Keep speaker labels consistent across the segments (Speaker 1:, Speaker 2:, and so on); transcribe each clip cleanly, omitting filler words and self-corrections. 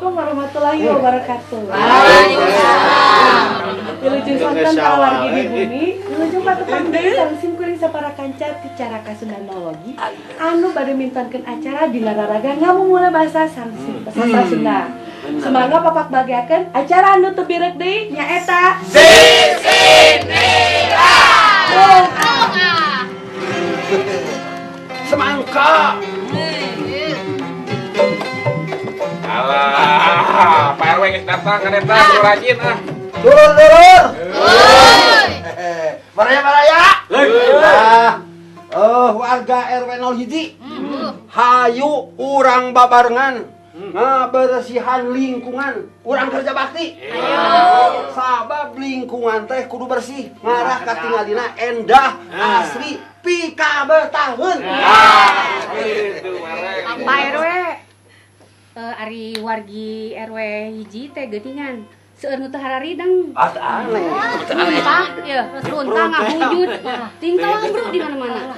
Speaker 1: Assalamualaikum warahmatullahi wabarakatuh. Waalaikumsalam. Wilujeng sonten para wargi di bumi, wilujeng patepang deui sareng sim kuring sapara kanca ti Caraka Sundanologi anu bade mintonkeun acara dina raraga ngamumule bahasa sastra Sunda. Sumangga papak bagiakeun acara anu teu birek deui nyaeta Sisinira.
Speaker 2: Semangka.
Speaker 3: Alah, Pak RW geus datang ka eta kudu rajin ah.
Speaker 2: Turun, turun. Baraya, baraya. Warga RW 01. Hayu urang babarengan ngabersihan lingkungan, urang kerja bakti. Ayo. Sabab lingkungan teh kudu bersih, ngarah katingalina endah, asri, pikabetaheun.
Speaker 4: Pak RW, ari wargi RW hiji teh geuningan. Seueur nu teu hararideng.
Speaker 2: Ah, aneh.
Speaker 4: Runtah, ya, runtah ngahujud. Tinggal bro di mana-mana.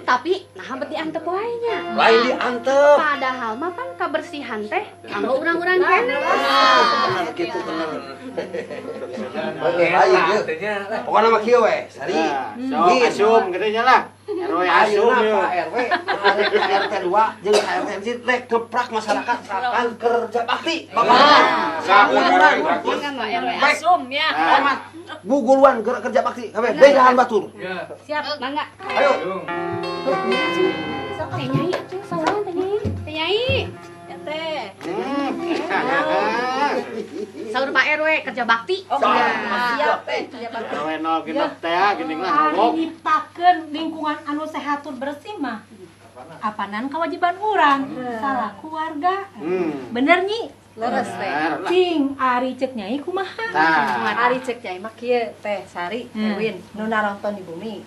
Speaker 4: Tapi nah bet diantep wae nya.
Speaker 2: Lain diantep.
Speaker 4: Padahal mah pan kabersihan teh kanggo urang-urang keneh.
Speaker 2: Bener kitu bener. Lain pokona mah kieu we, Sari.
Speaker 5: Sok asum gede nya lah. RW asum
Speaker 2: ya. Pak RW, RT 2 jeung RT MC rek ngeprak masyarakat sakan kerja bakti.
Speaker 3: Bapak.
Speaker 4: RW asum ya.
Speaker 2: Buguluan kerja bakti kabeh bedahan batur.
Speaker 4: Siap, mangga.
Speaker 2: Ayo.
Speaker 4: Sok teh nyai atuh saurang teh nyai. Teh nyai. Ya teh. Saur Pak RW kerja bakti.
Speaker 1: Oh, siap teh.
Speaker 5: RW 0 genep teh geuning lah.
Speaker 6: Ari nyiptakeun lingkungan anu sehat tur bersih mah. Apanan kewajiban urang salaku warga. Bener nyi?
Speaker 7: Leres teh.
Speaker 6: Cing ari cek nyai kumaha?
Speaker 7: Ari cek nyai mah kieu teh Sari Erwin nu naronton di bumi.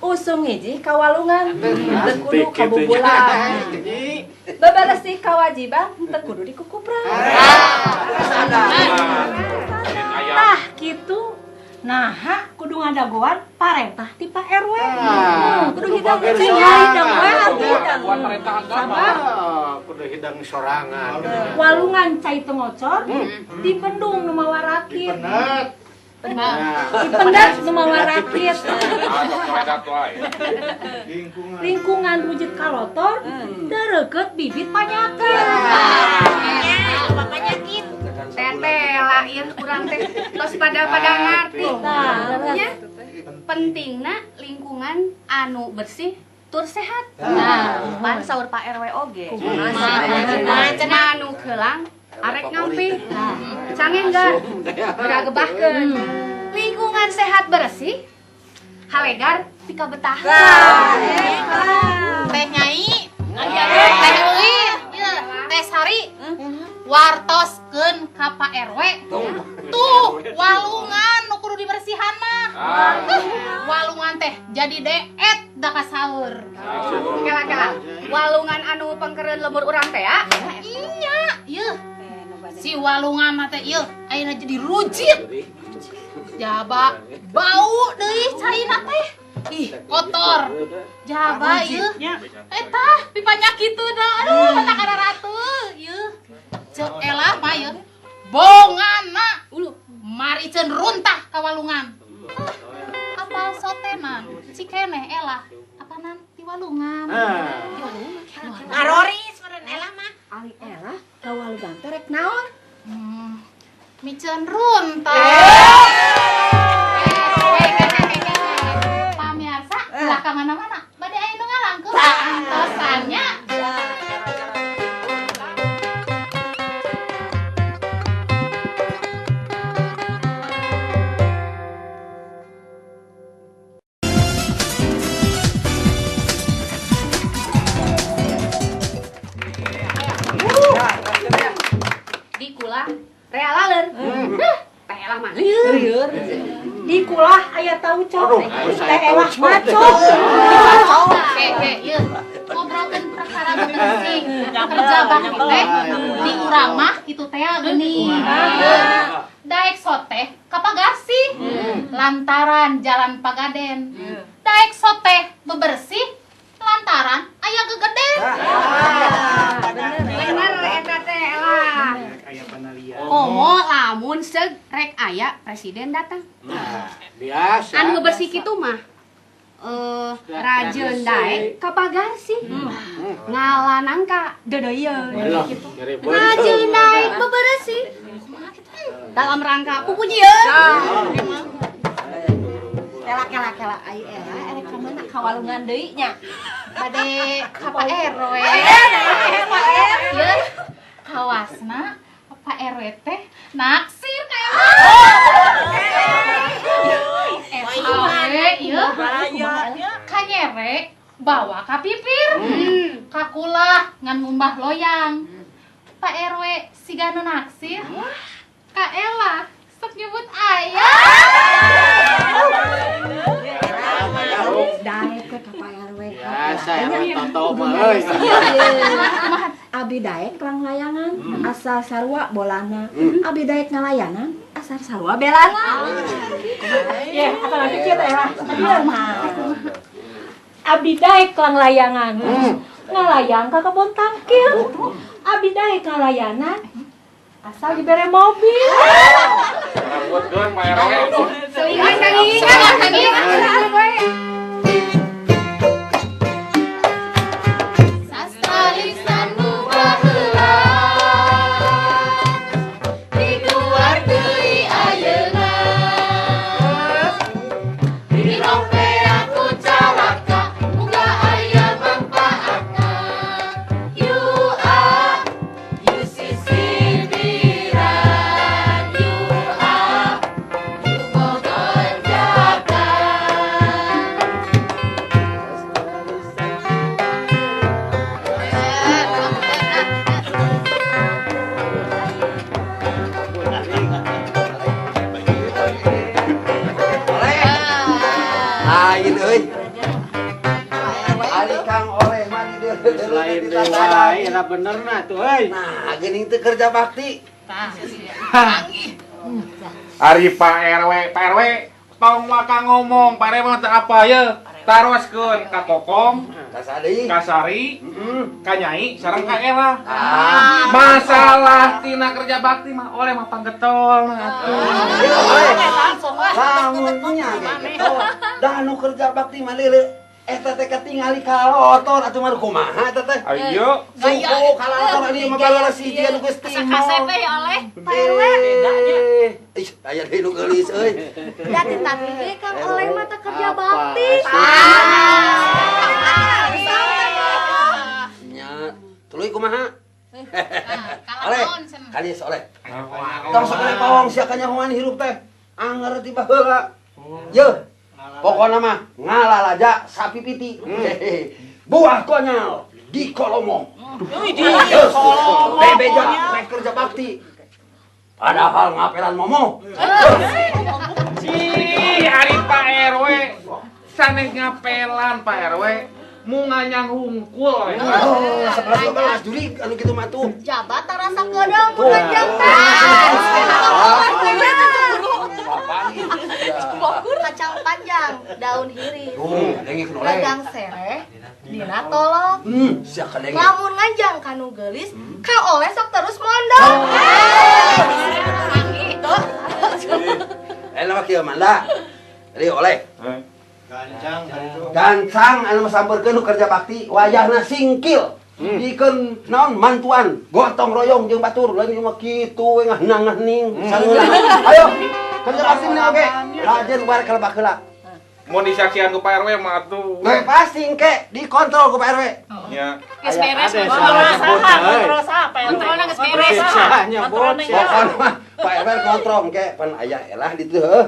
Speaker 7: Usung hiji ka walungan, teu kudu kabubulan. Beberesih kawajiban teu kudu dikukupran.
Speaker 6: Tah kitu. Naha kudu ngadagoan parentah ti Pak RW.
Speaker 7: Kudu hidang
Speaker 6: cing hidang we atuh.
Speaker 5: Sama kudu hidang sorangan.
Speaker 6: Walungan cai teu ngocor, dibendung nu mawa rakit. Dipendet nu mawa rakit. Lingkungan rujit kalotor, dereukeut bibit panyakit.
Speaker 4: Panyakit. Tete lain kurang teh tos pada ngarti. Nya pentingna lingkungan anu bersih tur sehat. Nah, pan saur Pak RW oge. Cenah anu keulang arek ngampih. Canggih enggak? Geura gebahkeun. Lingkungan sehat bersih halegar pikabetah.
Speaker 8: Teh nyai, teh Euin, teh Sari. Wartoskeun ka Pak RW. Tuh, walungan nu kudu dibersihan mah. Walungan teh jadi deet da ka saur.
Speaker 4: Kela-kela. Walungan anu pengkereun lembur urang teh ya?
Speaker 8: Iya, yeuh. Si walungan mah teh yeuh ayeuna jadi rujit. Jaba bau deui caina teh. Ih, kotor. Jaba yeuh. Eta pipanyak kitu da. Aduh, mata kana ratu yeuh. Cek elah mah yeuh. Bongana uluh mariceun runtah ka walungan. Apal sotena cikeneh elah apanan ti walungan.
Speaker 9: Ngaroris meureun elah mah.
Speaker 4: Ari elah ka walungan teh rek naon?
Speaker 8: Miceun runtah. Pamiarsa ulah ka mana-mana. Bade aya nu ngalangkeun antosannya.
Speaker 4: Di kula rea laler. Teh elah mah lieur.
Speaker 6: Di kulah aya tauco. Teh elah maco.
Speaker 8: Oke, ieu ngobrolkeun perkara bersih kerja bakti teh di urang mah kitu teh geuning. Daek soteh ka Pagasih lantaran jalan Pagaden. Daek soteh bebersih lantaran aya gegeden.
Speaker 4: Bener eta teh elah.
Speaker 5: aya panalian.
Speaker 4: Komo lamun seug rek aya presiden datang.
Speaker 5: Nah, biasa.
Speaker 4: Anu bersih kitu mah rajeun daek ka Pagarsih. Ngala nangka dodoyeun kitu. Rajeun daek beberesih. Dalam rangka pupujieun.
Speaker 7: Kela kela kela ai era erek ka mana ka walungan deui nya.
Speaker 8: Bade ka Pak RW. Ieu kawasna Pak RW teh naksir ka Ela. Eta ieu kanyere bawa ka pipir. Kakulah ngan ngumbah loyang. Pak RW siga nu naksir. Ka Ela sok nyebut ayah.
Speaker 7: Daek ke Pak RW.
Speaker 5: Biasa RW toto mah euy.
Speaker 7: Abi daek langlayangan asal sarua bolana. Abi daek ngalayanan asal sarua belana.
Speaker 6: Ye, apa lagi kieu teh lah. Abi daek langlayangan. Ngalayang ka kebon tangkil. Abi daek ngalayanan asal dibere mobil.
Speaker 3: Rambut Pak RW.
Speaker 4: Selingan kangingan kangingan.
Speaker 8: Sastra lisan nu baheula diguar deui ayeuna. Diropea ku caraka muga aya mangpaatna. Yu a yu sisibiran yu a yu Bogor jaga.
Speaker 2: Oleh. Lain euy. Ari Kang Oleh mah di dieu.
Speaker 5: Selain dewa, era bener nah tuh euy.
Speaker 2: Nah, geuning teu kerja bakti.
Speaker 3: Ari Pak RW, Pak RW tong waka ngomong, Pak RW mah teu apa ye. Taroskeun ka Kokom,
Speaker 2: Kasari.
Speaker 3: ka Sari, ka Nyai, sareng ka Ela. Masalah tina kerja bakti mah oleh mah panggetol atuh.
Speaker 2: Oleh. Lamun nya ge getol. Dah nu kerja bakti mah leuleuh. Eta teh katingali kalotor atuh mah kumaha eta teh?
Speaker 3: Ayo.
Speaker 2: Suku kalotor ieu mah balala siji anu geus timol.
Speaker 8: Kasep ya oleh
Speaker 2: Pak RW. Ih, aya deui nu geulis euy.
Speaker 7: Da tadi ge Kang Oleh mah teu kerja bakti.
Speaker 2: Nya, tuluy kumaha? Oleh, kali oleh. Tong sok oleh pawong sia kanyahoan hirup teh. Anger ti baheula. Yeuh. Pokona mah ngalalaja sapi piti. Buah konyol di kolomo. Bebeja rek kerja bakti. Padahal ngapelan momo.
Speaker 3: Cih, ari Pak RW sanes ngapelan Pak RW mu nganyang hungkul.
Speaker 2: Oh, 11 12 juri anu kitu mah tuh.
Speaker 7: Jabat rasa keudang mun nganjang teh. Kacang panjang, daun hiris. Gagang sereh, dina tolong.
Speaker 2: Sia kadenge.
Speaker 7: Lamun nganjang kanu geulis, Kang Oleh sok terus mondok. Gitu.
Speaker 2: Enak mah kieu manda. Jadi oleh.
Speaker 5: Gancang itu.
Speaker 2: Gancang anu sampeurkeun nu kerja bakti wayahna singkil. Dikeun naon mantuan, gotong royong jeung batur lain ieu mah kitu we ngahnang-ngahning sangeula. Ayo, kerja bakti mah oge. Rajen bar kalebak heula.
Speaker 3: Mun disaksian ku Pak RW mah atuh.
Speaker 2: We pasti engke dikontrol ku Pak RW.
Speaker 3: Nya.
Speaker 8: Geus beres
Speaker 5: Ada
Speaker 8: kontrol
Speaker 5: salah nyebut, euy.
Speaker 8: saha kontrol saha Pak RW. Kontrolna geus beres.
Speaker 5: Salah nyebut.
Speaker 2: Pokona mah Pak RW kontrol engke pan aya elah ditu heuh.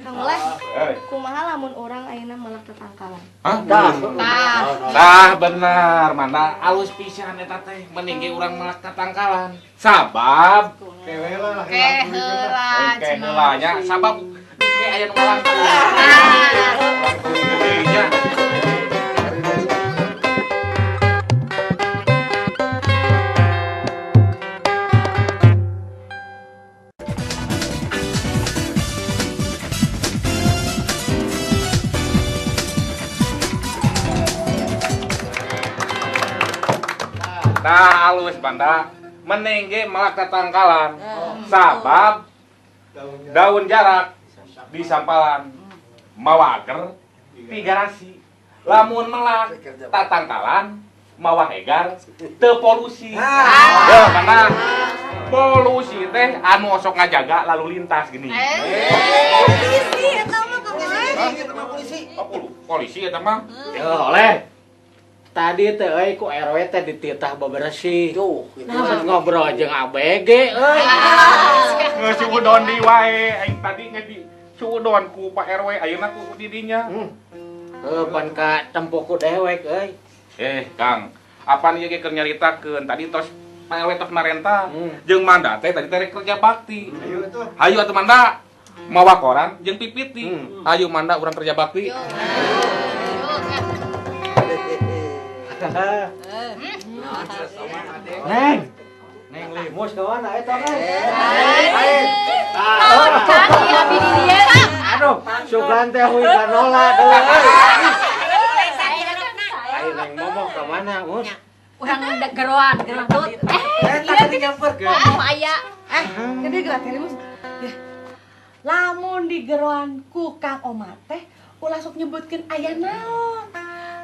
Speaker 7: Kang Oleh, kumaha lamun urang ayeuna melak tetangkalan?
Speaker 3: Hah? Tah bener, mana alus pisan eta teh mending ge urang melak tatangkalan. Sabab
Speaker 5: Keheula
Speaker 8: Keheula
Speaker 3: ke heula nya sabab ge aya nu ngalangkung. Nya. Tah alus Manda. Mending ge melak tatangkalan. Sabab daun jarak di sampalan mawa ager ti garasi. Lamun melak tatangkalan mawa hegar teu polusi. Yeuh Manda. Polusi teh anu osok ngajaga lalu lintas gini.
Speaker 9: Polisi eta mah polisi.
Speaker 3: Oh, polisi eta mah.
Speaker 5: Yeuh oleh. Tadi teh euy ku RW teh dititah bebersih.
Speaker 2: Tuh, gitu.
Speaker 5: Nah, ngobrol jeung ABG euy.
Speaker 3: Geus suudon di wae aing tadi geus di suudon ku Pak RW ayeuna ku di dinya.
Speaker 5: Heuh pan ka tempo ku dewek euy.
Speaker 3: Kang, apaan ieu ge keur nyaritakeun tadi tos Pak RW tos marentah jeung Manda teh tadi teh kerja bakti.
Speaker 5: Hayu atuh.
Speaker 3: Hayu atuh Manda. Mawa koran jeung pipiti. Hayu Manda urang kerja bakti.
Speaker 5: Neng. Neng limus ka mana eta Neng?
Speaker 4: Naon Kang ieu abi di dieu?
Speaker 5: Aduh, sugan teh huy kanola deui. Ayo Neng momoh ka mana, Mus?
Speaker 4: Urang geroan, gerotut.
Speaker 5: Eta tadi nyamperkeun.
Speaker 4: Oh, aya.
Speaker 1: Jadi gerak teh Limus. Lamun di geroan ku Kang Oma teh ulah sok nyebutkeun aya naon.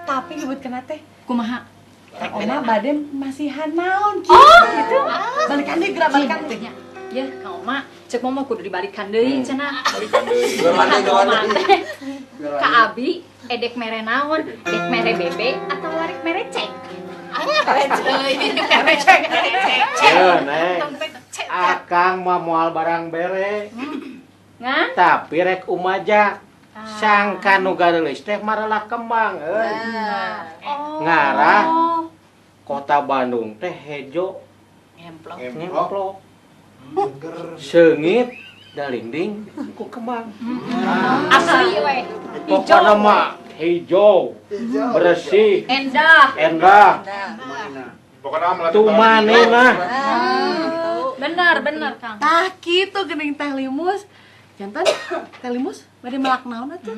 Speaker 1: Tapi nyebutkeun teh
Speaker 4: kumaha?
Speaker 1: Kang Oma bade masihan naon kieu.
Speaker 4: Oh, gitu.
Speaker 1: Balikan deui gerak balikan deui.
Speaker 4: Ya, Kang Oma, cek momo kudu dibalikan deui cenah.
Speaker 3: Balikan deui.
Speaker 4: Kang Oma teh ka abi edek mere naon? Edek mere bebe atau warek mere cek?
Speaker 8: Recek.
Speaker 5: Yeuh, Neng. Akang mah moal barang bere.
Speaker 4: Ngan?
Speaker 5: Tapi rek umaja. Sangka nu gareulis teh marelah kembang euy. Ngarah kota Bandung teh hejo ngemplok. Seungit dalinding ku kembang.
Speaker 4: Asli we.
Speaker 5: Pokona mah hijau, bersih,
Speaker 4: endah.
Speaker 5: Endah.
Speaker 3: Pokona mah
Speaker 5: tumanehna.
Speaker 4: Bener, bener Kang.
Speaker 1: Tah kitu geuning Teh Limus. Jantan Teh Limus bade melak naon atuh?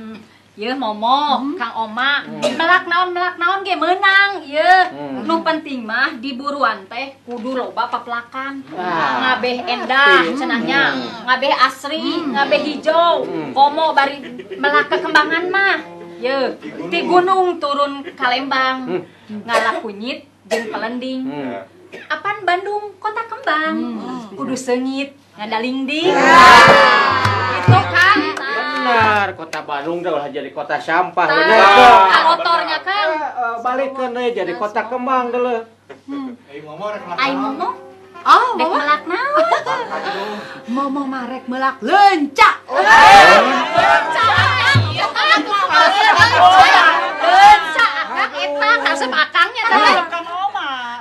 Speaker 4: Yeuh momo, Kang Oma, melak naon ge meunang yeuh. Nu penting mah di buruan teh kudu loba paplakan. Ngabeh endah cenahnya, ngabeh asri, ngabeh hijau. Komo bari melak kekembangan mah. Yeuh, ti gunung turun ka Lembang, ngala kunyit jeung pelending. Apan Bandung kota kembang, kudu seungit ngadalingding. Itu Kang.
Speaker 5: Benar, kota Bandung dah ulah jadi kota sampah. Bener.
Speaker 4: Kotornya Kang.
Speaker 5: Balikeun deui jadi kota kembang deuleu.
Speaker 4: Ai momo?
Speaker 1: Oh,
Speaker 4: dek melak naon?
Speaker 1: Momo marek melak leunca.
Speaker 4: Leunca Leunca akang eta karesep akangnya teh.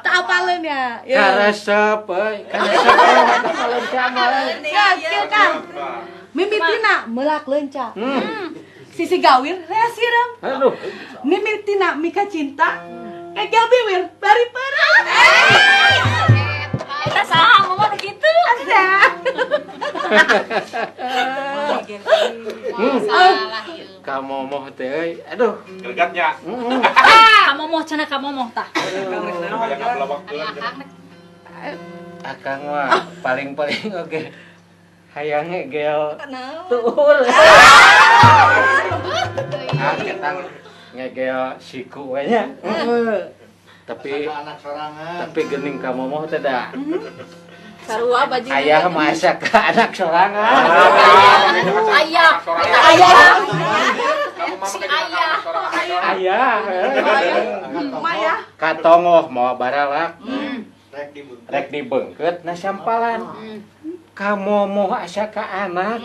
Speaker 1: Tak apaleun ya.
Speaker 5: Karesep euy. Karesep eta leunca mah.
Speaker 1: Ya, kieu Kang. Mimitina melak leunca. Sisi gawir rea sireum.
Speaker 5: Aduh.
Speaker 1: Mimitina mika cinta egel biwir bari peureuh.
Speaker 4: Eta saha momo nu kitu?
Speaker 8: Salah ieu.
Speaker 5: Ka momoh teh euy. Aduh.
Speaker 3: Gregetnya.
Speaker 4: Ka momoh cenah ka momoh tah.
Speaker 5: Akang mah paling-paling oge hayang ngegel tuur. Ah, ketang ngegel siku we nya. Tapi tapi geuning ka momoh teh da.
Speaker 7: Sarua baju.
Speaker 5: Ayah masa ke anak sorangan.
Speaker 4: Ayah.
Speaker 1: Ayah.
Speaker 4: Si ayah.
Speaker 5: Ayah.
Speaker 1: Maya.
Speaker 5: Katongoh mawa baralak. Rek dibeungkeut na sampalan. Ka momoh asa ka anak.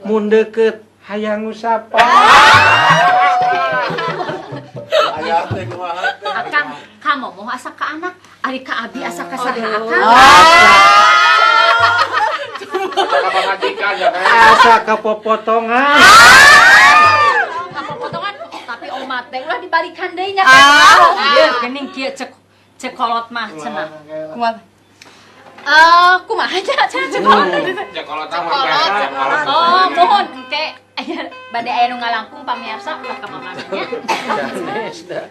Speaker 5: Mun deukeut hayang ngusapan.
Speaker 2: Ayah teh kumaha teh.
Speaker 4: Akang ka momoh asa ka anak, ari ka abi asa ka saha akang.
Speaker 5: Asa ka popotongan.
Speaker 4: Ka popotongan tapi omat teh ulah dibalikan deui nya kan. Ieu geuning kieu cek cek kolot mah cenah.
Speaker 1: Kumaha?
Speaker 4: Kumaha nya cenah cek kolot.
Speaker 3: Cek kolot mah.
Speaker 4: Oh, mohon engke aya bade aya nu ngalangkung pamiarsa ulah ka mamana nya.
Speaker 5: Sanes da.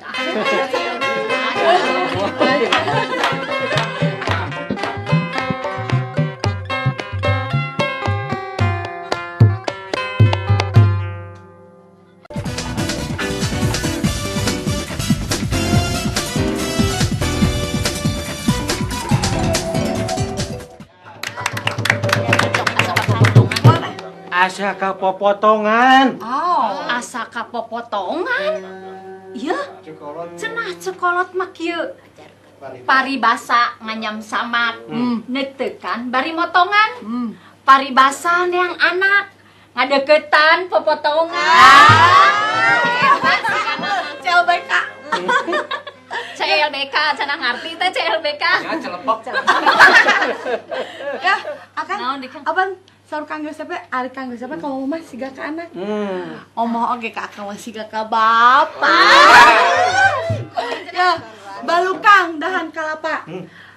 Speaker 5: Asa kapopotongan.
Speaker 8: Oh, asa kapopotongan. Iya. Cenah cekolot mah kieu. Paribasa nganyam samak, neutekan bari motongan. Paribasa neang anak ngadeukeutan popotongan.
Speaker 9: CLBK.
Speaker 8: CLBK cenah ngarti teh CLBK.
Speaker 10: Ya celepok.
Speaker 9: Ya, akan apan saur Kang Yosep ari Kang Yosep kamu mah siga ka anak. Omoh oge ka akang mah siga ka bapak. Ya, balukang dahan kalapa.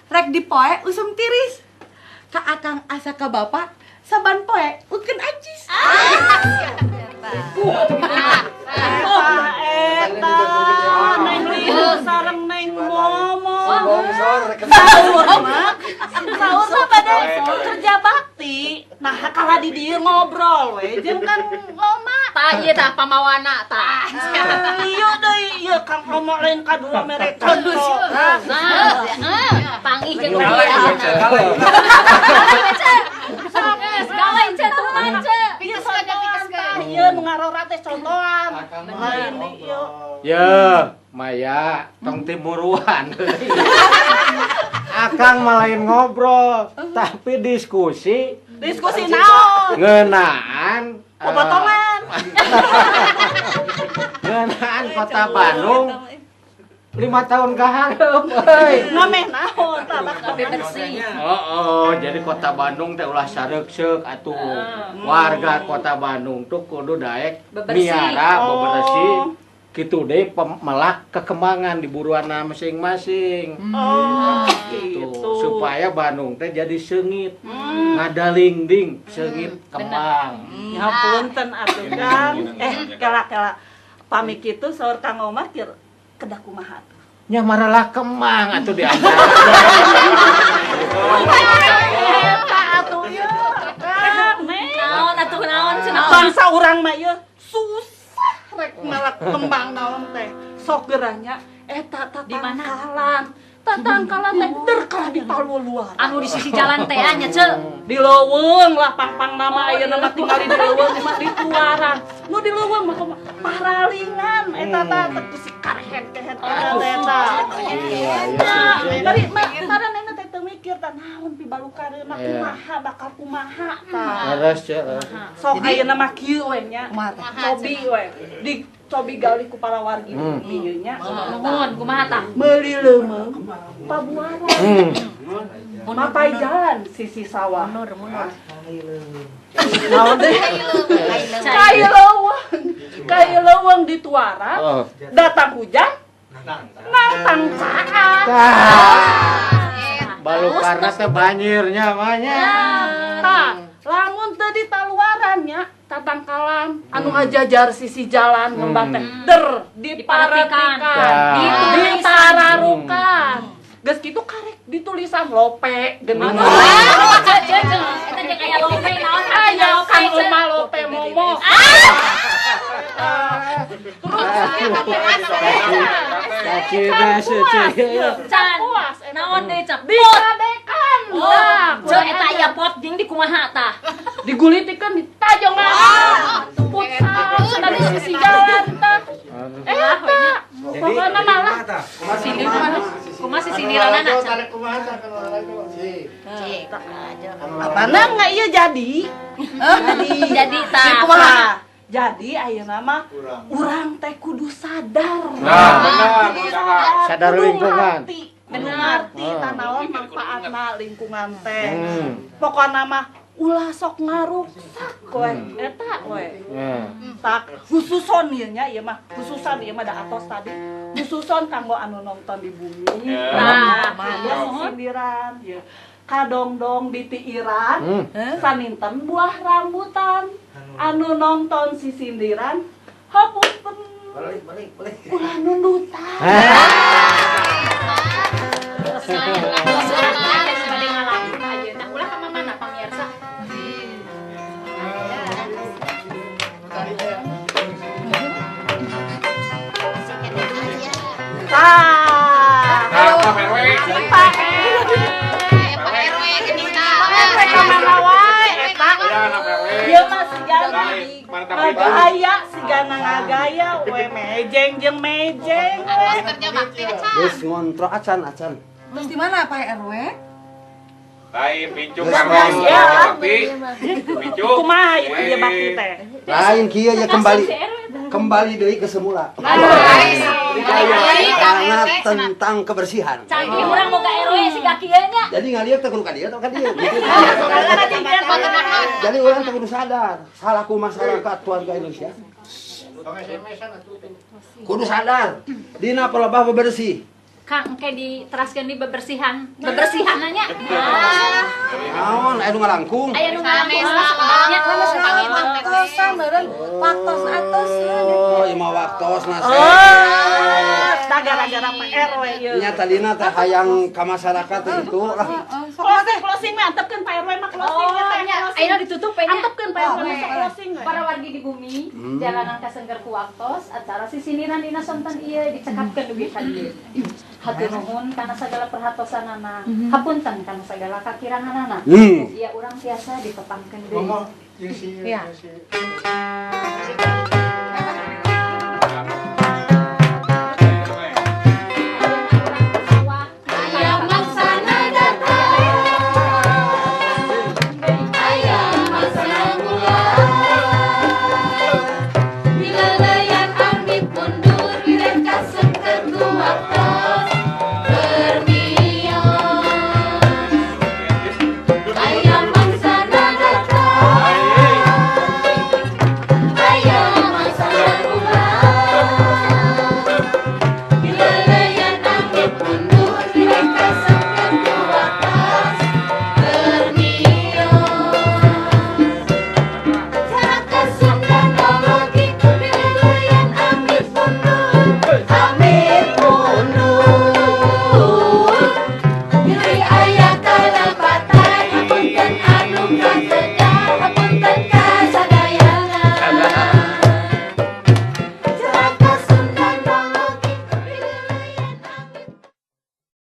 Speaker 9: Rek dipoe usum tiris. Ka akang asa ka bapak saban poe ukeun acis.
Speaker 11: Eta neng lieu sareng neng momo. Saur mah pada kerja bakti. Nah kalah di dieu ngobrol we jeung Kang Oma.
Speaker 8: Tah ieu tah pamawana tah.
Speaker 11: Ieu deui ieu Kang Oma lain kadua mere contoh.
Speaker 8: Nah, panggih jeung ieu. Galai ce tuman ce.
Speaker 11: Ieu nu ngarora teh contohan. Lain ieu.
Speaker 5: Ye, Maya, tong timuruan. Akang mah lain ngobrol, tapi diskusi.
Speaker 11: Diskusi naon?
Speaker 5: Ngeunaan
Speaker 11: popotongan.
Speaker 5: Ngeunaan Kota Bandung 5 tahun ka hareup euy.
Speaker 11: Ngameh naon tah
Speaker 8: lebih bersih.
Speaker 5: Oh, jadi Kota Bandung teh ulah sareukseuk atuh. Warga Kota Bandung tuh kudu daek miara bebersih. Kitu deui melak kekembangan di buruanna masing-masing.
Speaker 11: Oh,
Speaker 5: gitu. Supaya Bandung teh jadi seungit. Ngadalingding seungit kembang.
Speaker 11: Ya punten atuh Kang. Kela-kela pami kitu saur Kang Omah kedah kumaha tuh?
Speaker 5: Nya maralah kembang atuh di antara.
Speaker 11: Eta atuh ieu. Kang,
Speaker 8: naon atuh naon cenah.
Speaker 11: Bangsa urang mah ieu susah rek melak kembang naon teh. Sok gerahnya eta tatangkalan. Tatangkalan teh der kalah di luar.
Speaker 8: Anu di sisi jalan teh nya ce.
Speaker 11: Di leuweung lah pang-pang nama ayeuna mah tingali di leuweung mah di tuaran. Nu di leuweung mah paralingan eta tah teh si karhet-kehet eta teh eta. Bari mah taranena teh teu mikir tah naon pibalukareuna kumaha bakal kumaha tah.
Speaker 5: Leres ce.
Speaker 11: Sok ayeuna mah kieu we nya. Cobi we. Di cobi galih ku para wargi dieu nya.
Speaker 8: Nuhun kumaha tah?
Speaker 11: Meuli leumeung pabuaran. Mapai jalan sisi sawah.
Speaker 8: Mundur.
Speaker 11: Naon deui? Kai leuweung di tuaran, datang hujan, nangtang caat.
Speaker 5: Balukarna teh banjirnya mah nya.
Speaker 11: Tah, lamun teu ditaluaran nya tatangkalan anu ngajajar sisi jalan ngembang teh der diparetikan, ditararukan. Geus kitu karek ditulisan lope geuning.
Speaker 8: Eta jeung aya lope naon
Speaker 11: aya Kang Oma lope momo. Terus
Speaker 8: can naon deui cap
Speaker 11: dikadekan.
Speaker 8: Ceu eta aya pot jeung di kumaha tah?
Speaker 11: Digulitikeun ditajongan. Putar cenah di sisi jalan tah. Eta pokona malah
Speaker 8: kumaha sisindiranana.
Speaker 11: Apana nggak iya jadi?
Speaker 8: Jadi tah.
Speaker 11: Kumaha? Jadi ayeuna mah urang teh kudu sadar.
Speaker 5: Nah, benar. Sadar lingkungan.
Speaker 11: Bener ngarti tanaon manfaatna lingkungan teh. Pokona mah ulah sok ngaruksak we eta we. Tak khususon ieu nya ieu mah khususan ieu mah da atos tadi. Khususon kanggo anu nonton di bumi. Nah, sindiran ieu. Kadongdong di tiiran, saninten buah rambutan. Anu nonton si sindiran, hapunten.
Speaker 2: Balik, balik, balik.
Speaker 11: Ulah nundutan. Pak RW geuning Pak RW ka mana wae eta. Ieu mah sigana ngagaya, sigana ngagaya we mejeng jeung mejeng we.
Speaker 8: Kerja bakti acan.
Speaker 2: Geus ngontrol acan acan.
Speaker 9: Terus di mana Pak RW?
Speaker 3: Lain pincuk bakti. Pincuk.
Speaker 11: Kumaha ieu kerja bakti teh?
Speaker 2: Lain kieu ya kembali. Kembali deui ke semula. Karena tentang kebersihan.
Speaker 6: Canggih urang boga RW siga kieu nya.
Speaker 2: Jadi ngalieu teh kudu ka dieu atau ka dieu gitu. Jadi urang teh kudu sadar, salaku masyarakat warga Indonesia. Kudu sadar dina pelebah bebersih.
Speaker 6: Kang engke diteraskeun di bebersihan. Bebersihanna nya.
Speaker 2: Naon aya nu ngalangkung?
Speaker 6: Aya nu ngalangkung nya.
Speaker 9: Waktosan meureun, waktos atosan.
Speaker 2: Oh, ieu mah waktosna seh.
Speaker 11: Oh, tah gara-gara Pak RW ieu.
Speaker 2: Nya tadina teh hayang ka masyarakat teh itu lah.
Speaker 11: Closing, closing mah antepkeun Pak RW mah closing teh.
Speaker 6: Ayeuna ditutup we nya.
Speaker 11: Antepkeun Pak RW mah sok closing we.
Speaker 6: Para wargi di bumi, jalanan kasengker ku waktos, acara sisiniran dina sonten ieu dicekapkeun dugi ka dieu. Hatur nuhun kana sagala perhatosanana, hapunten kana sagala kakiranganana. Mugia urang tiasa ditepangkeun deui.
Speaker 9: Iya.